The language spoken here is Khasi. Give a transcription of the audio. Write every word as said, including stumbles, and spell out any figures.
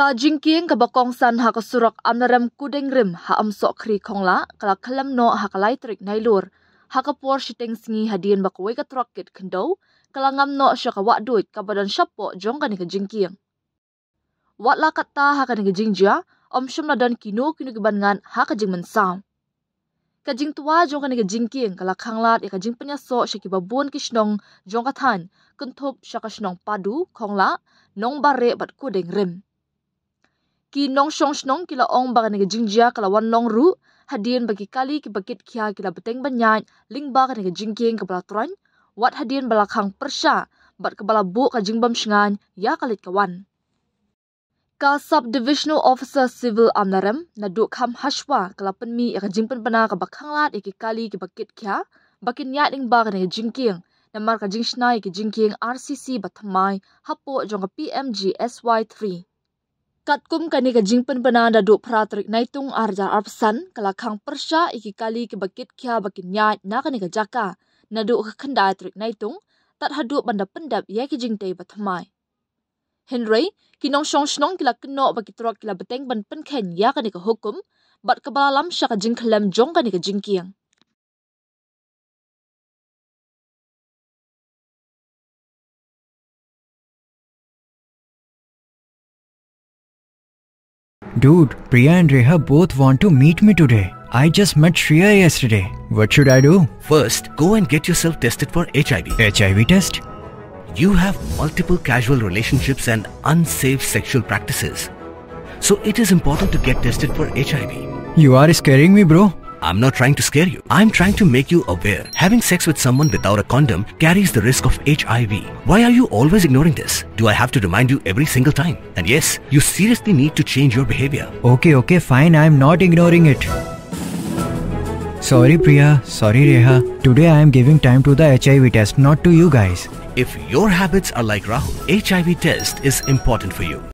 Ka jingkieng kaba kongsan ha ka surok Amlarem Kudengrim ha Umsohkhri Khonglah ka la khlem noh ha ka lai tarik Nailur ha ka por shiteng sngi hadien ba kawei ka truck kit khyndew ka la ngam noh sha ka wahduid kaba don shapoh jong kane ka jingkieng. Wat la katta ha kane ka jingjia, ym shym la don kino kino kiban ngat ha ka jingmynsaw. Ka jingtwa jong kane ka jingkieng ka la khanglad ïa ka jingpynïasoh sha kiba bun ki shnong jong ka thaiñ, kynthup sha ka shnong Padu, Khonglah, Nongbareh bad Kudengrim. Ki nongshong shnong ki la ong ba kane ka jingjia ka la wan long ruh hadien ba ki kali kiba kit khia ki la bteng ban ïaid lyngba kane ka jingkieng kaba la troiñ, wat hadien ba la khang pyrshah bad kaba la buh ka jingbym shngaiñ ïa ka leit ka wan. Ka Sub Divisional Officer Civil Amlarem, Naduh Kham Hashwa, ka la pynmih ïa ka jingpynbna kaba khanglad ïa ki kali kiba kit khia ba kin ïaid lyngba kane ka jingkieng namar ka jingshna ïa ki jingkieng R C C ba thymmai hapoh jong ka P M G S Y three. Katkum kane ka jingpynbna naduh phra tarik Naitung ar hajar arphew san, ka la khang pyrshah ïa ki kali kiba kit khia ba kin ïaid na kane ka jaka naduh ka khyndai tarik Naitung, tad haduh ban da pyndep ïa ki jingtei ba thymmai. Hynrei ki nongshong shnong ki la kynnoh ba ki truck ki la bteng ban pynkheiñ ïa kane ka hukum bad kaba la lam sha ka jingkhlem jong kane ka jingkieng. Dude, Priya and Reha both want to meet me today. I just met Shreya yesterday. What should I do? First, go and get yourself tested for H I V. H I V test? You have multiple casual relationships and unsafe sexual practices. So it is important to get tested for H I V. You are scaring me, bro. I'm not trying to scare you. I'm trying to make you aware. Having sex with someone without a condom carries the risk of H I V. Why are you always ignoring this? Do I have to remind you every single time? And yes, you seriously need to change your behavior. Okay, okay, fine. I'm not ignoring it. Sorry, Priya. Sorry, Reha. Today I am giving time to the H I V test, not to you guys. If your habits are like Rahul, H I V test is important for you.